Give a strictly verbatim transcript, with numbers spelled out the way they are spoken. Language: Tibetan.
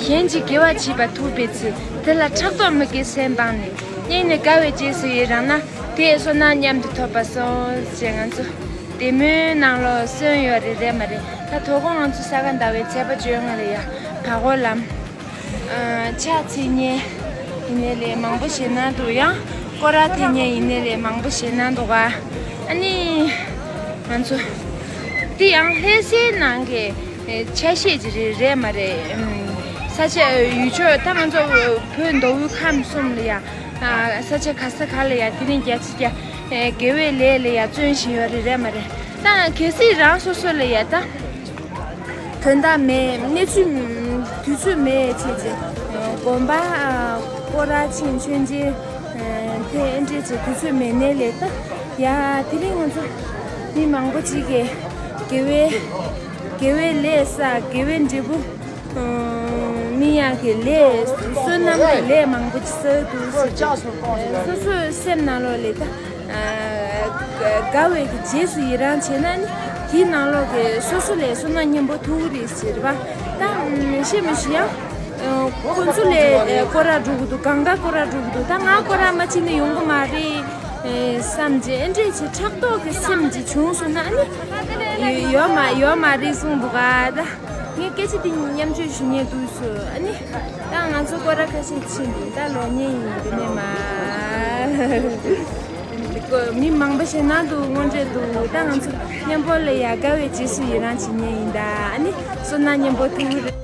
གཞན་གྱིས་དགེ་བ་བྱས་པ་ཐོབ་པའི་ཚེ། དེ་ལ་ཕྲག་དོག་མི་དགེའི་སེམས་སྤངས་ནས། སྙིང་ནས་དགའ་བའི་རྗེས་སུ་ཡི་རང་ན། དེས་བསོད་ནམས་མཉམ་དུ་ཐོབ་པར་གསུངས། ཅེས་ང་ཚོ་བདེ་སྨོན་ནང་ལོགས་གསན་ཡོད་རེད། རེད་མ་རེད། ད་དོ་དགོང་ང་ཚོ་ས་ག་ཟླ་བའི་ཚེས་པ་བཅོ་ལྔ་ལ་ཡ་བར་སྐོར་ལམ། ཨ། ཕྱག་འཚལ་མཁན་ཡིན་ནའི་ལས་མང་པོ་ཞེ་དྲག་འདུག་ཡང་སྐོར་ར་འདེབས་མཁན་ཡིན་ནའི་ལས་མང་པོ་ཞེ་དྲག་འདུག་ག་ཨ་ནི་ང་ཚོ་འདི་ཡང་ལྷ་སའི་ནང་གི་ཆ་ཤས་ཅིག་རེད། རེད་མ་རེད། ཨམ། ས་ཆ་ཡུལ་ཕྱོགས་ད་ང་ཚོ་བོད་མདོ་དབུས་ཁམས་གསུམ་ལ་ཡ། ཨ། ས་ཆ་ག་ས་ག་ལ་ཡ་དེ་རིང་རྒྱ་ཆེ་རྒྱ། ཨེ། དགེ་བའི་ལས་ལ་ཡ་བརྩོན་བཞིན་ཡོད་རེད། རེད་མ་རེད། ད་གལ་སྲིད་རང་སོ་སོ་ལ་ཡ་ད། དོན་དག་མེད། གནས་ཚུལ། དུས་ཚོད་མེད་བྱས་རྗེས་དགོན་པ། ཨ། སྐོར་ར་ཕྱིན། མཆོད་མཇལ། ཨ། དེ་ཨེ་འདྲས་བྱས་དུས་ཚོད་མེད་ནའི་ལས་ད། ཡ། དེ་རིང་ང་ཚོ་མི་མང་པོ་ཅིག་གིས་དགེ་བའི། དགེ་བའི་ལས་བསགས། དགེ་བའི་འབྲས་བུ། ཨ། སྨིན་ཡག་གི་ལས། བསོད་ནམས་ཀྱི་ལས་མང་པོ་ཅིག་བསགས་འདུག་ཟེར་ཏེ། སོ་སོའི་སེམས་ནང་ལོགས་ལས་ད། ཨ། དགའ་བའི་གི་རྗེས་སུ་ཡི་རང་བྱས་ན་ནི། དེའི་ནང་ལོགས་ཀྱི་སོ་སོ་ལ་བསོད་ནམས་མཉམ་པོ་ཐོབ་ཀྱི་རེད་ཟེར་བ། ད་ཤེས་མི་ཤེས་ཡང་། ཨ། ཁོ་ཚོ་ལ་སྐོར་ར་འགྲོ་གི་འདུག་གང་ག་སྐོར་ར་འགྲོ་གི་འདུག་ད་ང་སྐོར་ར་མ་ཕྱིན་ན་ཡོང་གི་མ་རེད། ཨེ། བསམ་བྱས་ཨེ་འདྲས་བྱས་ཕྲག་དོག་གི་སེམས་ཅིག་བྱུང་སོང་ན་ནི། ཡོད་མ་ཡོད་མ་རེད་གསུངས་འདུག་ག་ད་ངས་སྐད་ཆ་འདི་མཉམ་སྤྱོད་ཞུ་མཁན་འདུག་ཟེར། ཨ་ནི་ད་ང་ཚོ་སྐོར་ར་ཁ་ཤས་ཕྱིན་འདུག་ད་ལོ་ཉེས་ཡིན་འདི་ནས་མ། མི་མང་པོ་ཞེ་དྲག་འདུག་དངོས་འབྲེལ་འདུག་ད་ང་ཚོ་མཉམ་པོ་ལ་ཡ་དགའ་བའི་རྗེས་སུ་ཡི་རང་བྱེད་མཁན་ཡིན་ད། ཨ་ནི་བསོད་ནམས་མཉམ་པོ་ཐོབ་ཀྱི་རེད།